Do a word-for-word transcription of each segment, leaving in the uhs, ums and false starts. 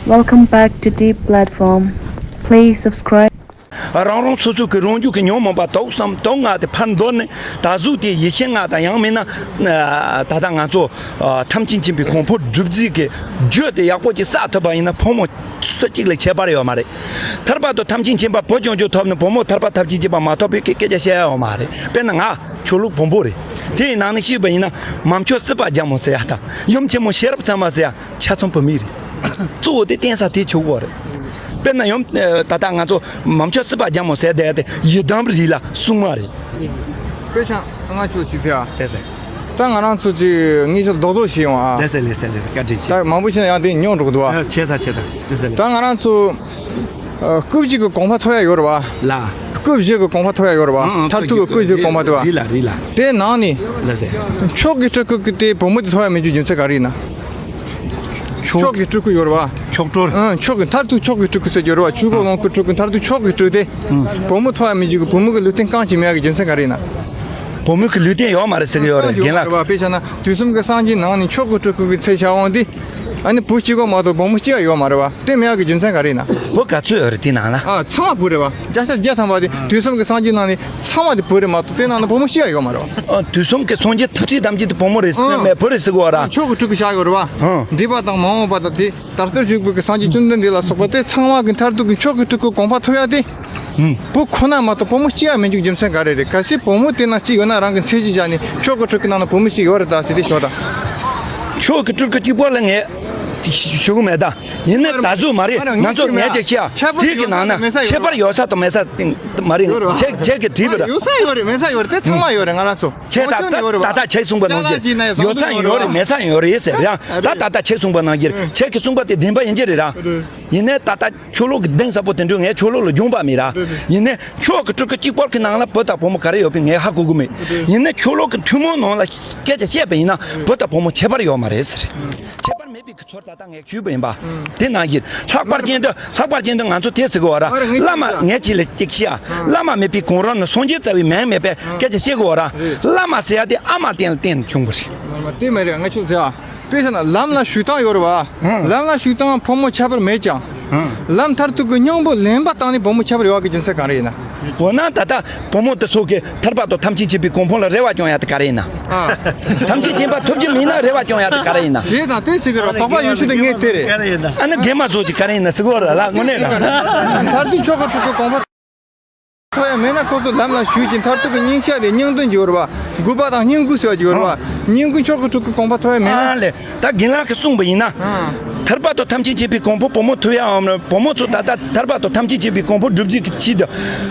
Welcome back to Deep Platform. Please subscribe. རང་རང་སོ་སོ་གི་རང་རྒྱུད་ཀྱི་ཉོན་མོངས་པ་དུག་གསུམ་དུག་ལྔ་དེ་ཕར་འདོར་ནས། ད་གཟོད་དེ་ཡེ་ཤེས་ལྔ་དང་ཡང་མིན་ན་ད་ལྟ་ང་ཚོ་ཐམས་ཅད་མཁྱེན་པའི་གོ་འཕང་སྒྲུབ་རྩིས་ཀྱི་རྒྱུ་དེ་ཡག་པོ་ཅིག་བསགས་ཐུབ་པ་ཡིན་ན། ཕོ་མོ་སུ་གཅིག་ལ་ཁྱད་པར་ཡོད་མ་རེད། ཐར་པ་དང་ཐམས་ཅད་མཁྱེན་པ་བུ་རྐྱང་རྐྱང་ཐོབ་ནས་བུ་མོ་ཐར་པ་ཐམས་ཅད་མཁྱེན་པ་མ་ཐོབ་པའི་སྐད་ཆ་བཤད་ཡ་ཡོད་མ་རེད། དཔེར་ན་ང་ཆོས་ལུགས་བོན་པོ་རེད། དེའི་ནང་ནས་བཤད་པ་ཡིན་ན། མ་མཆོག་སྲིད་པ་རྒྱལ་མོ་ཟེར་ཡ་དང་། ཡུམ་ཆེན་མོ་ཤེས་རབ་མཚན་མ་ཟེར་ཡ། ཆ་ཚང་བུད་མེད་རེད། གཙོ་བོ་དེ་བསྟེན་ས་དེ་ཆོས་སྐོར་རེད། དཔེར་ན་ཡུམ་ད་ལྟ་ང་ཚོ་མ་མཆོག་སྲིད་པ་རྒྱལ་མོ་ཟེར་བསྡད་དེ་ཡི་དམ་རིགས་ལ་སྲུང་མ་རེད། དཔེ་ཆ་ང་ཚོ་ཅི་ཟེར་ཨ། དེ་ཟེར། ད་ང་རང་ཚོ་ཅིག་ངེད་ཚོ་རྡོག་རྡོག་བྱས་ཡོང་ཨ། ལེ་ཟེར་ལེ་ཟེར་ལེ་ཟེར། བཀའ་དྲིན་ཆེ། ད་མང་པོ་ཞིག་ཡང་དེ་ཉོན་འགྲོ་གི་འདུག་ཨ། ཆེ་ས་ཆེ་ས། ལེ་ཟེར་ལེ། ད་ང་རང་ཚོ་སྐུ་བཞི་གི་གོ་འཕང་ཐོབ་ཡ་ཡོད་རེད་བ། ལ། སྐུ་བཞི་གི་གོ་འཕང་ཐོབ་ཡ་ཡོད་རེད་བ། ཨང་། མཐར་ཐུག་གི་སྐུ་བཞི་གི་གོ་འཕང་ཐོབ་ཡ། རེད་ལ་རེད་ལ། དེ་ནང་ནས། ལེ་ཟེར། མཆོག་གི་སྤྲུལ་སྐུ་གི་དེ་བུ་མོ་དེ་ཐོབ་ཡ་མེད་རྒྱུ་རྒྱུ་མཚན་ག་རེ་ཡིན་ན། མཆོག་མཆོག་གི་སྤྲུལ་སྐུ་ཡོད་རེད་བ། མཆོག་སྤྲུལ། ཨང་། མཆོག་གི་མཐར་ཐུག་མཆོག་གི་སྤྲུལ་སྐུ་ཟེར་རྒྱུ་རེད་བ། ཆོས་སྐུ་ལོངས་སྐུ་སྤྲུལ་སྐུ་མཐར་ཐུག་མཆོག་གི་སྤྲུལ་དེ། བུ་མོ་ཐོབ་ཡ་མེད་རྒྱུ་གི་བུ་མོ་གི་ལུས་རྟེན་རྐང་གཅིག་མེད་ཡ་གི་རྒྱུ་མཚན་ག་རེ་ཡིན་ན། བུ་མོ་གི་ལུས་རྟེན་ཡོད་མ་རེད་ཟེར་གི་ཡོད་རེད། རྒན་ལགས། དཔེ་བྱས་ན་དུས་གསུམ་གྱི་སངས་རྒྱས་ནང་ནས་མཆོག་གི་སྤྲུལ་སྐུ་གི་ཚེ་ཕྱག་དབང་འདི། ཨ་ནི་བུ་གཅིག་པོ་མ་གཏོགས་བུ་མོ་གཅིག་ཡང་ཡོད་མ་རེད་བ། དེ་མེད་ཡ་གི་རྒྱུ་མཚན་ག་རེ་ཡིན་ན། བུ་ག་ཚོད་ཡོད་རེད་དེ་ནང་ལ། ཨ། ཚང་མ་བུ་རེད་བ། བརྒྱ་ཆ་བརྒྱ་ཐམ་པ་དེ་དུས་གསུམ་གྱི་སངས་རྒྱས་ནང་ནས་ཚང་མ་དེ་བུ་རེད་མ་གཏོགས་དེ་ནང་ན་བུ་མོ་གཅིག་ཡང་ཡོད་མ་རེད་བ། ཨ། དུས་གསུམ་གྱི་སངས་རྒྱས་ཐམས་ཅད་ཐམས་ཅད་དེ་བུ་མོ་རེད། ཨ། མེད་བུ་རེད་ཟེར་གི་བ་ར། མཆོག་གི་སྤྲུལ་སྐུ་ཤར་ཡོད་རེད་བ། ཨ། འདས་པ་དང་མ་འོངས་པ་དང་དེ། ད་ལྟ་བཞུགས་པའི་གི་སངས་རྒྱས་བཅོམ་ལྡན་འདས་ལ་སོགས་པ་དེ་ཚང་མ་གི་མཐར་ཐུག་གི་མཆོག་གི་སྤྲུལ་སྐུ་གོ་འཕང་ཐོབ་ཡ་དེ། ཨུམ། བུ་ཁོ་ན་མ་གཏོགས་བུ་མོ་གཅིག་ཡང་མེད་རྒྱུ་རྒྱུ་མཚན་ག་རེ་རེད། གལ་སྲིད་བུ་མོ་དེ་ན་གཅིག་ཡོད་ན་རང་གི་མཚན་གཞི་བཞག་ནས་མཆོག་གི་སྤྲུལ་སྐུ་ནང་ན་བུ་མོ་གཅིག་ཡོད་རེད་ད་ཟེར་དེ་ཞོག་ད། མཆོག་གི་སྤྲུལ་སྐུ་གཅིག་པོ་ལ་ངས་ཞུ་གི་མེད་ད། ཡིན་ནའི་ད་གཟོད་མ་རེད། ང་ཚོ་ངས་ཅིག་བཤད་ཨ། དེ་གི་ནང་ན་ཁྱད་པར་ཡོད་ས་དང་མེད་ས་མ་རེད། ཁྱེད་ཁྱེད་ཀྱིས་དྲིས་པ་ར། ཡོད་ས་ཡོད་རེད། མེད་ས་ཡོད་རེད། དེ་ཚང་མ་ཡོད་རེད། ང་རང་ཚོ། ཁྱེད་ད་ད་ད་ད་ད་ཁྱེད་གསུངས་པ་ནང་བཞིན་ཡོད་ས་ཡོད་རེད། མེད་ས་ཡོད་རེད་ཟེར་ར། ད་ད་ད་ཁྱེད་གསུངས་པ་ནང་བཞིན་ཁྱེད་ཀྱིས་གསུངས་པ་དེ་བདེན་པ་ཡིན་གྱི་རེད་ར། ཡིན་ནའི་ད་ལྟ་ཆོས་ལུགས་ཀྱི་གདེང་ཟབ་པོ་དེ་འདྲ་ངས་ཆོས་ལུགས་ལ་སྦྱོང་པ་མེད་ར། ཡིན་ནའི་ཆོས་ཀྱི་སྤྲུལ་སྐུ་གཅིག་པོ་གི་ནང་ལ་བུ་དང་བུ་མོ་ག་རེ་ཡོད་པའི་ངས་ཧ་གོ་གི་མེད། ཡིན་ནའི་ཆོས་ལུགས་ཀྱི་ཐུན་མོང་ནང་ལ་སྐད་ཆ་བཤད་པ་ཡིན་ན་བུ་དང་བུ་མོ་ཁྱད་པར་ཡོད་མ་རེད་ཟེར། ཁྱད་པར་མེད་པའི་གི་ཚོར་ད་ལྟ་ངས་ཞུས་པ་ཡིན་པ། དེ་ནང་བཞིན་ལྷག་པར་ཅན་དུ་ལྷག་པར་ཅན་དུ་ང་ཚོ་དེ་ཟེར་གི་བ་ར། བླ་མ་ངས་ཅི་ལ་གཅིག་བཤད་ཨ། བླ་མ་མེད་པའི་གོང་རོལ་ནི་སངས་རྒྱས་རྩ་བའི་མིང་མེད་པའི་སྐད་ཆ་བཤད་གི་བ་ར། བླ་མ་ཟེར་ཡ་དེ་ཨ་མ་བསྟེན་ལ་བསྟེན་བྱུང་བ་རེད། དེ་མ་རེད། ང་ཆོས་ཟེར་ཨ། དཔེ་བཞག་ན་ལམ་ལ་ཞུགས་སྟངས་ཡོད་རེད་བ། ལམ་ལ་ཞུགས་སྟངས་ཕོ་མོ་ཁྱད་པར་མེད་ཀྱང་། ལམ་མཐར་ཐུག་གི་སྙིང་པོ་ལེན་པ་བཏང་ནས་བུ་མོ་ཁྱད་པར་ཡོད་པའི་རྒྱུ་མཚན་གང་རེད་ཡིན་ན། འོ་ན་ད་ལྟ་བུ་མོ་དེ་ཚོ་གིས་ཐར་པ་དང་ཐམས་ཅད་མཁྱེན་པའི་གོ་འཕང་ལ་རེ་བ་བཅང་ཡ་དེ་ག་རེ་ཡིན་ན། ཨ། ཐམས་ཅད་མཁྱེན་པ་ཐོབ་རྒྱུ་མིན་ན་རེ་བ་བཅང་ཡ་དེ་ག་རེ་ཡིན་ན། བྱས་ཙང་དེ་ཟེར་གི་རེད། དོགས་པ་ཡོད་ཤོས་དེ་ངས་དེ་རེད། ཨ་ནི་རྒན་མ་ཚོ་གིས་ག་རེ་ཡིན་ན་ཟེར་གི་རེད་ལ། དངོས་གནས་ར། མཐར་ཐུག་མཆོག་གི་སྤྲུལ་སྐུ་གོ་འཕང་ཐོབ་ཡ་མེད་ན་ཁོ་ཚོ་ལམ་ལ་ཞུགས་ཀྱི་མཐར་ཐུག་གི་སྙིང་ཆ་དེ་སྙིང་དོན་གྱི་ཡོད་རེད་བ། དགོས་པ་དང་སྙིང་དགོས་ཟེར་བ་གྱི་ཡོད་རེད་བ། སྙིང་དགོས་མཆོག་གི་སྤྲུལ་སྐུ་གོ་འཕང་ཐོབ་ཡ་མེད་ན། ཨ་ལེ། ད་རྒན་ལགས་ཀྱིས་གསུངས་པ་ཡིན་ན། ཨང་། ཐར་པ་དང་ཐམས་ཅད་མཁྱེན་པའི་གོ་འཕང་བུ་མོ་ཐོབ་ཡའམ། བུ་མོ་ཚོ་ད་ལྟ་ཐར་པ་དང་ཐམས་ཅད་མཁྱེན་པའི་གོ་འཕང་སྒྲུབ་རྩིས་ཀྱི་ཆེད་དུ་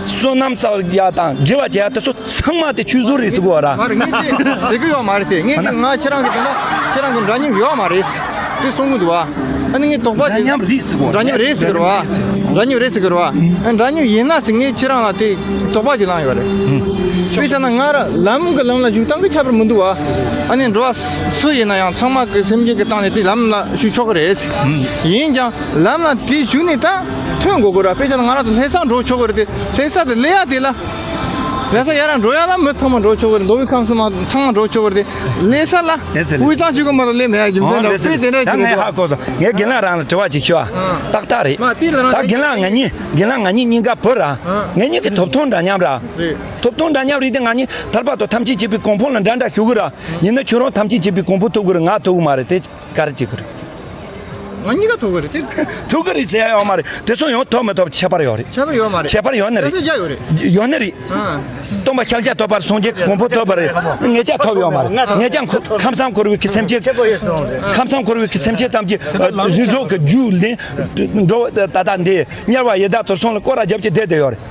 བསོད་ནམས་བསགས་ཡ་དང་དགེ་བ་བྱེད་ཡ་དེ་ཚོ་ཚང་མ་དེ་ཆོས་བཟོ་རེད་ཟེར་གོ་ར། མ་རེད། ངས་དེ་ཟེར་གི་ཡོད་མ་རེད་དེ། ངས་དེ་ང་ཁྱེད་རང་གི་དེ་ན་ཁྱེད་རང་གི་འདྲ་མཉམ་ཡོད་མ་རེད་དེ་གསུང་གི་འདུག་བ། ཨ་ནི་ངས་དོགས་པ་དེ། འདྲ་མཉམ་རེད་ཟེར་གོ། འདྲ་མཉམ་རེད་ཟེར་གི་རེད་བ། འདྲ་མཉམ་རེད་ཟེར་གི་རེད་བ། ཨ། འདྲ་མཉམ་ཡིན་ན་ཟེར། ངས་ཁྱེད་རང་ལ་དེ་དོགས་པ་ཅིག་ལངས་ཡོད་རེད། དཔེ་བཞག་ན་ང་ར་ལམ་གི་ལམ་ལ་ཞུགས་སྟངས་ཀྱི་ཁྱད་པར་མི་འདུག་བ། ཨ་ནི་འགྲོ་བ་སུ་ཡིན་ན་ཡང་ཚང་མ་གི་སེམས་ཅན་གྱི་སྟེང་ནས་དེ་ལམ་ལ་ཞུགས་ཆོག་གི་རེད། ཡིན་ཀྱང་ལམ་ལ་དེ་ཞུགས་ནས་ད་ཐོན་དགོས་དགོས་ར། དཔེ་བཞག་ན་ང་རང་ཚོ་ལྷ་ས་འགྲོ་ཆོག་གི་རེད་དེ། ལྷ་ས་དེ་སླེབས་ཡ་དེ་ལ། ལྷ་ས་ཡར་འགྲོ་ཡ་ལ་མི་ཚང་མ་འགྲོ་ཆོག་གི་རེད། མདོ་དབུས་ཁམས་གསུམ་མ་ཚང་མ་འགྲོ་ཆོག་གི་རེད་དེ། ལྷ་ས་ལ་དབུས་གཙང་ཆུ་ཁོ་མ་གཏོགས་སླེབས་མེད་ཡ་རྒྱུ་མཚན་རེད། དཔེ་དེ་འདྲ་ཅིག་རེད། ད་ངས་ཧ་གོ་སོང་། ངས་རྒན་ལགས་རང་ལ་དྲི་བ་ཅིག་ཞུ་ཨ། ཏག་ཏག་རེད། མ་དེ་ལ་རང་ད་རྒན་ལགས་ང་གཉིས་རྒན་ལགས་ང་གཉིས་གཉིས་ཀ་བུ་ར། ང་གཉིས་ཀྱི་ཐོབ་ཐང་འདྲ་མཉམ་ར། རེད། ཐོབ་ཐང་འདྲ་མཉམ་རེད་དེ། ང་གཉིས་ཐར་པ་དང་ཐམས་ཅད་མཁྱེན་པའི་གོ་འཕང་ལ་འདྲ་འདྲ་ཞུགས་གི་ར། ཡིན་ན་ཁྱོད་རང་ཐམས་ཅད་མཁྱེན་པའི་གོ་འཕང་ཐོབ་གི་རེད། ང་ཐོབ་གི་མ་རེད་དེ། ག་རེ་བྱེད་དགོས་རེད། ང་གཉིས་ཀ་ཐོབ་དགོས་རེད་དེ། ཐོབ་དགོས་རེད་ཟེར་ཡ་ཡོད་མ་རེད། དེ་ཚོ་ཡང་ཐོབ་མི་ཐོབ་ཁྱད་པར་ཡོད་རེད། ཁྱད་པར་ཡོད་མ་རེད། ཁྱད་པར་ཡོད་ནི་རེད། ཁྱད་པར་ཡོད་ནི་རེད། ཨ། སྟོན་པ་ཤཱཀྱ་ཐུབ་པ་སངས་རྒྱས་ཀྱི་གོ་འཕང་ཐོབ་པ་རེད། ངེད་ཅག་ཐོབ་ཡོད་མ་རེད། ངེད་ཅག་ཁམས་གསུམ་འཁོར་བའི་གི་སེམས་ཅན། ཁམས་གསུམ་འཁོར་བའི་གི་སེམས་ཅན་ཐམས་ཅད་རིགས་དྲུག་གི་རྒྱུད་ལས་འགྲོ་བ་ད་ལྟ་འདི་དམྱལ་བ་ཡི་དྭགས་དུད་སོང་ལ་སྐོར་ར་རྒྱབ་ཀྱི་བསྡད་བསྡད་ཡོད་རེད།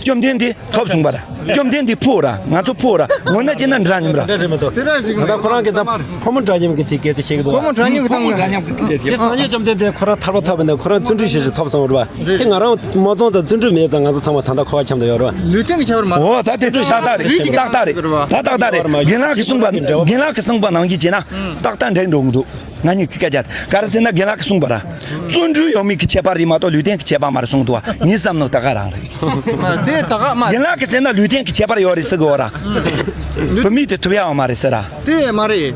བཅོམ་ལྡན་འདི། ཐོབ་སོང་བ་ར། བཅོམ་ལྡན་འདི་ཕུ་ར། ང་ཚོ་ཕུ་ར། ངོ་ན་ཅི་ན་འདྲ་མཉམ་ར། འདྲ་རེད་མ་གཏོགས། དེ་ར་ཟིག་ད་ཁོ་རང་གི་ད་ཕོ་མོ་འདྲ་མཉམ་གི་དེ་སྐད་ཆ་བཤད་གི་འདུག་བ། ཕོ་མོ་འདྲ་མཉམ་གི་ད་ང་། དེ་སངས་རྒྱས་བཅོམ་ལྡན་འདས་ཁོ་རང་ཐར་པ་ཐོབ་པ་འདི་ཁོ་རང་བརྩོན་འགྲུས་བྱས་བྱས་ཐོབ་སོང་བ་རེད་བ། དེ་ང་རང་མ་བཙོང་དང་བརྩོན་འགྲུས་མེད་ཙང་ང་ཚོ་ཚང་མ་ད་ལྟ་འཁོར་བ་འཁྱམས་ད་ཡོད་རེད་བ། ལུས་རྟེན་གི་ཁྱད་པར་མ། འོ་ད་དེ་ཏག་ཏག་རེད། ཏག་ཏག་རེད། ད་ཏག་ཏག་རེད། རྒན་ལགས་ཀྱིས་གསུངས་པ། རྒན་ལགས་ཀྱིས་གསུངས་པ་ནང་བཞིན་བྱས་ན་ཏག་ཏག་འགྲིག་འགྲོ་གི་འདུག་ང་གཉིས་ཀྱི་སྐད་ཆ་ག་རེ་ཟེར་ན། རྒན་ལགས་ཀྱིས་གསུངས་པ་ར། བརྩོན་འགྲུས་ཡོད་མེད་ཀྱི་ཁྱད་པར་རེད་མ་གཏོགས་ལུས་རྟེན་གྱི་ཁྱད་པར་མ་རེད་གསུངས་འདུག་བ། ངའི་བསམ་མནོ་ད་ག་རང་རེད། དེ་ད་ག་མ། རྒན་ལགས་ཀྱིས་ཟེར་ན་ལུས་རྟེན་གྱི་ཁྱད་པར་ཡོད་རེད་ཟེར་གི་ཡོད་ར། བུད་མེད་དེ་ཐུབ་ཡ་ཡོད་མ་རེད་ཟེར་ར། དེ་མ་རེད།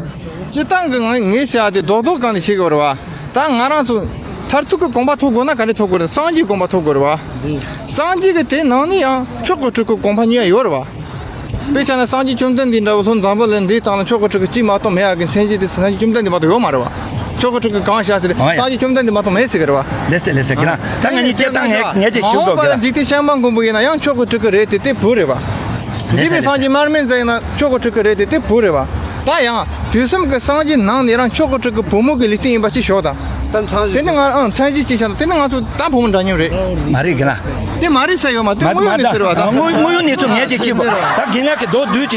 སྤྱིར་བཏང་གི་ང་ངས་བཤད་ཡ་དེ་རྡོག་རྡོག་སྒང་ནས་བཤད་གི་ཡོད་རེད་བ། ད་ང་རང་ཚོ་ མཐར་ཐུག་གི་གོ་འཕང་ཐོབ་དགོས་ན་ག་རེ་ཐོབ་དགོས་རེད། སངས་རྒྱས་གོ་འཕང་ཐོབ་དགོས་རེད་བ། སངས་རྒྱས་ཀྱི་དེ་ནང་ནས་ཡང་མཆོག་གི་སྤྲུལ་སྐུ་གོ་འཕང་གཉིས་ཡོད་རེད་བ། དཔེ་ཆ་ན་སངས་རྒྱས་བཅོམ་ལྡན་འདས་འདྲ་བོ་ལྷོ་འཛམ་བུ་གླིང་འདིའི་སྟེང་ལ་མཆོག་གི་སྤྲུལ་སྐུ་གཅིག་མ་གཏོགས་མེད་ཡག་གི་མཚན་གཞི་དེ་སངས་རྒྱས་བཅོམ་ལྡན་འདས་མ་གཏོགས་ཡོད་མ་རེད་བ། མཆོག་གི་སྤྲུལ་སྐུ་གང་བཞག་ཟེར་ཨང་ཡ། སངས་རྒྱས་བཅོམ་ལྡན་འདས་མ་གཏོགས་མེད་ཟེར་གི་རེད་བ། ལེ་སེ་ལེ་སེ་གི་ན་ད་ང་གཉིས་སྐད་བཏང་ངས་ངས་ཅིག་ཞུ་མ་འོངས་པ་ལ་དགོས་གི། འཇིག་རྟེན་བཤད་མ་མགོན་པོ་ཡིན་ན་ཡང་མཆོག་གི་སྤྲུལ་སྐུ་རེད་དེ། དེ་བུ་རེད་བ། ལེ་སེ་འདས་པའི་ལེ་སངས་རྒྱས་མར་མེ་མཛད་ཡིན་ན་མཆོག་གི་སྤྲུལ་སྐུ་རེད་དེ། དེ་བུ་རེད་བ། ད་ཡང་དུས་གསུམ་གྱི་སངས་རྒྱས་ནང་ནས་རང་མཆོག་གི་སྤྲུལ་སྐུ་བུ་མོ་གི་ལུས་རྟེན་ཡིན་པ་ཅིག་ཞོག་དང་། ད་མཚན་གཞི་དེ་ནི་ང་ཨང་མཚན་གཞི་ཅིག་བྱ་དང་། དེ་ནི་ང་ཚོ་ད་བུ་མོ་འདྲ་མཉམ་རེད། མ་རེད་གི་ན། དེ་མ་རེད་ཟེར་ཡོད་མ། དེ་མ་དངོས་ཡོད་མ་གནས་ཚུལ་རེད་བ། ད་དངོས་དངོས་ཡོད་གནས་ཚུལ་ངས་ཅིག་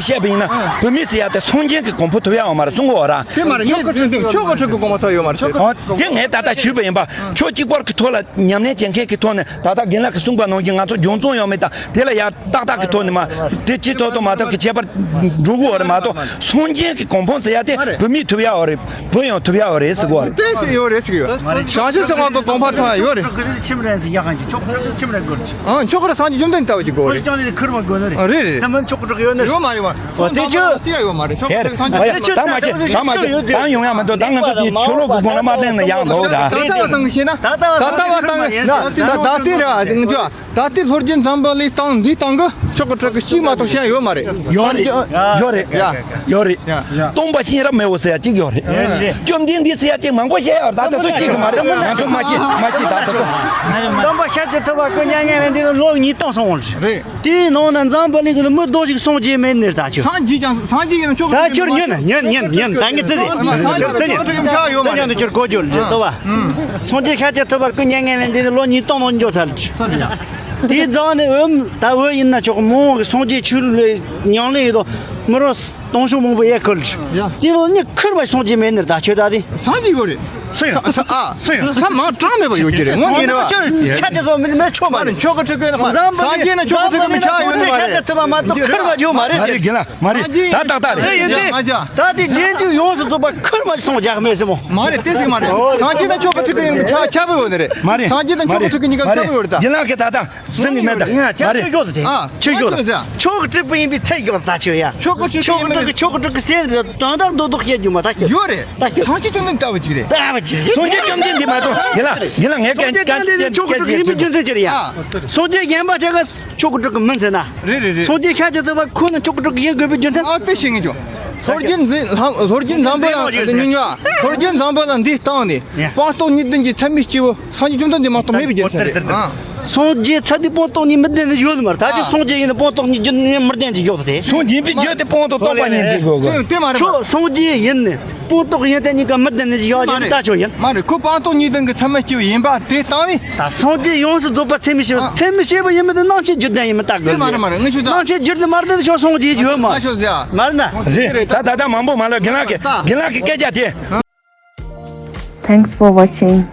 བཤད་པ་ཡིན་ན། བུད་མེད་ཟེར་ཡ་དེ་སངས་རྒྱས་ཀྱི་གོ་འཕང་ཐོབ་ཡ་བ་རེད། སངས་རྒྱས་ཀྱི་གོ་འཕང་ཐོབ་ཡ་བ་མ་རེད། གསུང་གི་བ་ར། དེ་མ་རེད། མཆོག་གི་སྤྲུལ་སྐུ་མཆོག་གི་སྤྲུལ་སྐུ་གོ་འཕང་ཐོབ་ཡོད་མ་རེད། མཆོག་གི་ཨོ་དེ་ངས་ད་ལྟ་ཞུས་པ་ཡིན་པ། ཕྱོགས་གཅིག་པོ་གི་ཐོག་ལ་ཉམས་ལེན་བྱེད་མཁན་གྱི་ཐོག་ནས་ད་ལྟ་རྒན་ལགས་ཀྱིས་གསུངས་པ་ནང་བཞིན་ང་ཚོ་སྦྱོང་བརྩོན་ཡོད་མེད་དང་། དེ་ལ་ཡ་ཏག་ཏག་གི་ཐོག་ནས་མ་དེ་ཅི་ཐོག་ཏུ་མ་ཐོག་གི་ཁྱད་པར་འགྲོ་གི་བ་རེད་མ་གཏོགས། སངས་རྒྱས་ཀྱི་གོ་འཕང་ཟེར་ཡ་དེ་བུད་མེད་ཐོབ་ཡ་བ་རེད། བུ་ཡང་ཐོབ་ཡ་བ་རེད་ཟེར་གི་བ་རེད། དེ་ཟེར་ཡོད་རེད་ཟེར་གི་ཡོད། བྱང་ཆུབ་སེམས་དཔའ་ཚོ་གོ་འཕང་ཐོབ་ཡ་ཡོད་རེད། ཁྱིམ་རེད་ཟེར་ཡ་གང་གི་ཆོག་ཁྱིམ་རེད་དགོས་རེད། ཨང་ཆོག་གི་རེད། སངས་རྒྱས་བཅོམ་ལྡན་འདས་ལྟ་བུ་ཅིག་དགོས་རེད། ཁྱོད་ཀྱང་ཁུར་མ་དགོས་ནི་རེད། ཨ་རེད་རེད། དེ་མིན་ཆོག་གི་ཆོག་གི་ཡོད་ནི་རེད། ཡོད་མ་རེད་བ། དེ་ཆོག་གི་སངས་རྒྱས་ད་མ་བྱེད་ད་མ་བྱེད་ད་ཡོང་ཡ་མི་འདུག་ད་ང་ཚོ་དེ་ཆོས་ལུགས་ཀྱི་སྒོ་ནས་མ་བསྟན་ན་ཡང་འདུག་ད། ད་ལྟ་བ་བཏང་ཤེས་ན། ད་ལྟ་བ་བཏང་ན་ད་ལྟ་བ་བཏང་ན་ད་ལྟ་དེ་རེད་བ། ད་ལྟའི་ལྷོ་རྒྱུད་འཛམ་བུ་གླིང་སྟེང་འདིའི་སྟེང་གི་མཆོག་གི་སྤྲུལ་སྐུ་གཅིག་མ་གཏོགས་གཞན་ཡོད་མ་རེད། ཡོད་རེད། ཡོད་རེད། ཡ། ཡོད་རེད། ཡ། སྟོང་པ་ཤེས་རབ་མེས་པོ་ཟེར་ཡ་གཅིག་ཡོད་རེད། ཡོད་རེད། བཅོམ་ལྡན་འདས་ཟེར་ཡ་གཅིག་མང་པོ་བཤད་ཡོད་རེད། ད་ལྟ་ཚོ་གཅིག་གི་མ་རེད། ང་ཚོ་མ་ཤེས་མ་ཤེས་ད་ལྟ་ཚོ། སྟོན་པ་ཤཱཀྱ་ཐུབ་པ་སྐུ་མྱ་ངན་ལས་འདས་ནས་ལོ་ཉིས་སྟོང་སོང་བ་རེད། རེད། དེའི་ནང་ན་འཛམ་བུ་གླིང་གི་མི་རྡོག་ཞིག་སངས་རྒྱས་མེད་ནི་རེད། ད་ཁྱོད། སངས་རྒྱས་ཀྱང་སངས་རྒྱས་ཡིན་ན་ཆོག་གི། ད་ཁྱོད་ཉན་ཉན་ཉན་ཉན། ད་ངས་དེ་ཟེར་དེ་ཉན་དེ་ཉན་དེ་ཉན་དུ་ཁྱོད་གོ་རྒྱུ་རེད། ལྟོས་པ། སངས་རྒྱས་ཤཱཀྱ་ཐུབ་པ་སྐུ་མྱ་ངན་ལས་འདས་ནས་ལོ་ཉིས་སྟོང་ལོན་འགྱོ་ཚར་རེད། དེའི་རྫོང་ནས་འོམ་ད་འོ་ཡིན་ན་ཆོག་མོ་གི་སངས་རྒྱས་ཆོས་ལུགས་ལས་ཉམས་ལེན་ཡོད་དོ། མི་རོ་སྟོང་ཕྲག་མང་པོ་ཡས་ཁུར་རེད། ཡ། དེ་ལོ་ནི་ཁུར་བ་སངས་རྒྱས་མེད་ནི་རེད། ད་ཁྱོད་ད་དེ། སངས་རྒྱས་ཡོད་རེད། སུ་ཡིན། ས་ས་ཨ། སུ་ཡིན། ས་མང་གྲངས་མེད་པ་ཡོད་ཀྱི་རེད། ངོ་ཉིན་རེ་བ། ཁྱོད་ཁྱེད་ཚོ་མི་མི་ཆོག་མ་རེད། ཆོག་གི་ཆོག་གི་ན་མ། འཛམ་བུ་སངས་རྒྱས་ན་ཆོག་གི་ཆོག་གི་མི་ཆགས་ཡོད་ནི་མ་རེད། ཁྱེད་ཚོ་མ་གཏོགས་ཁུར་བ་ཡོད་མ་རེད། མ་རེད་རྒན་ལགས། མ་རེད། ད་ཏག་ཏག་རེད། ཡིན་ཏེ། ད་དེ་རྗེས་འཇུག་ཡོངས་སུ་རྫོགས་པ་ཁུར་བ་སོང་རྒྱག་མེད་སྲིད་མོ། མ་རེད། དེ་ཟིག་མ་རེད། སངས་རྒྱས་ན་ཆོག་གི་ཆོག་གི་ཡིན་ཆ་ཆ་བོ་ཡོད་ནི་རེད། མ་རེད། སངས་རྒྱས་ན་ཆོག་གི་ཆོག་གི་གཉིས་ཀ་ཆ་བོ་ཡོད་རེད་ད། རྒན་ལགས་ཀྱིས་ད་ལྟ་ཟིན་ནི་མེད་ད། མ་རེད། ཨ། ཆོས་ཡོད། ཆོག་གི་སྤྲུལ་པ་ཡིན་པའི་ཚད་ཡོད་ད་ཁྱོད་ཡ། ཆོག་གི་སྤྲུལ་པ་ཡིན་པའི། ཆོག་གི་སྤྲུལ་གི་སེམས་དོན་དག་རྡོག་རྡོག་བཤད་རྒྱུ་མ་ད་ཁྱོད། ཡོད་རེད། ད་ཁྱོད། སངས་རྒྱས་བཅོམ་ལྡན་ལྟ་བུ་ཅིག་རེད། ལྟ་བུ་ཅིག་རེད། སངས་རྒྱས་བཅོམ་ལྡན་འདས་མ་གཏོགས། རྒན་ལགས་རྒན་ལགས་ངས་སངས་རྒྱས་བཅོམ་ལྡན་འདས་ཆོག་གི་སྤྲུལ་པ་ཡིན་པའི་རྒྱུ་མཚན་ཅི་རེད་ཡ། ཨ། སངས་རྒྱས་གཞན་པ་ཆ་ག་ཆོག་གི་སྤྲུལ་པ་མིན་ཟེར་ན། རེད་རེད་རེད། སངས་རྒྱས་ཤཱཀྱ་ཐུབ་པ་ཁོ་ན་ཆོག་གི་སྤྲུལ་པ་ཡིན་དགོས་པའི་རྒྱུ་མཚན། ཨ་དེ་ཤེས་ངེས་ཀྱང་། ལྷོ་རྒྱུད་འཛི་ལྷོ་ལྷོ་རྒྱུད་འཛམ་བུ་གླིང་ཉུང་ཉུང་། ལྷོ་རྒྱུད་འཛམ་བུ་གླིང་འདིའི་སྟེང་ནས་དཔང་རྟགས་གཉིས་ལྡན་གྱི་ཚད་མའི་སྐྱེས་བུ་སངས་རྒྱས་བཅོམ་ལྡན་འདས་མ་གཏོགས་མེད་པའི་རྒྱུ་མཚན་རེད། ཨ། སངས་རྒྱས་ཚད་མའི་དཔང་རྟགས་གཉིས་མི་ལྡན་ནི་ཡོད་མ་རེད། ད་ཁྱོད་སངས་རྒྱས་ཡིན་ན་དཔང་རྟགས་གཉིས་རྒྱུ་མི་ལྡན་གྱི་ཡོད་དེ། སངས་རྒྱས་པའི་རྒྱུ་དེ་དཔང་རྟགས་སྟོང་པ་ཉིད་འདྲེས་དགོས་གོ། དེ་མ་རེད། ཁྱོད་སངས་རྒྱས་ཡིན་ནི་དཔང་རྟགས་གཞན་དེ་གཉིས་ཀ་མི་ལྡན་ནི་ཡོད་ཀྱི་ད་ཁྱོད་ཡིན། མ་རེད། ཁོ་དཔང་རྟགས་གཉིས་ལྡན་གྱི་ཚད་མ་སྐྱེས་བུ་ཡིན་པ་དེ་སྟེང་ནས། ད་སངས་རྒྱས་ཡོངས་སུ་རྫོགས་པ་ཚད་མའི་སྐྱེས་བུ། ཨ། ཚད་མའི་སྐྱེས་བུ་ཡིན་མིན་དེ་སྣང་ཆའི་རྒྱུ་ལྡན་ཡིན་མིན་ལྟ་དགོས། དེ་མ་རེད་མ་རེད། ངས་ཁྱོད་ད། སྣང་ཆའི་རྒྱུ་དེ་མ་ལྡན་ན་ཁྱོད་སངས་རྒྱས་ཡོད་མ་རེད། ཁྱོད་ཟེར་ཡ། མ་རེད་ན། རེད། ད་ད་ལྟ་མང་པོ་མ་ལབ། རྒན་ལགས་ཀྱི་རྒན་ལགས་ཀྱི་སྐད་ཆ་དེ། Thanks for watching.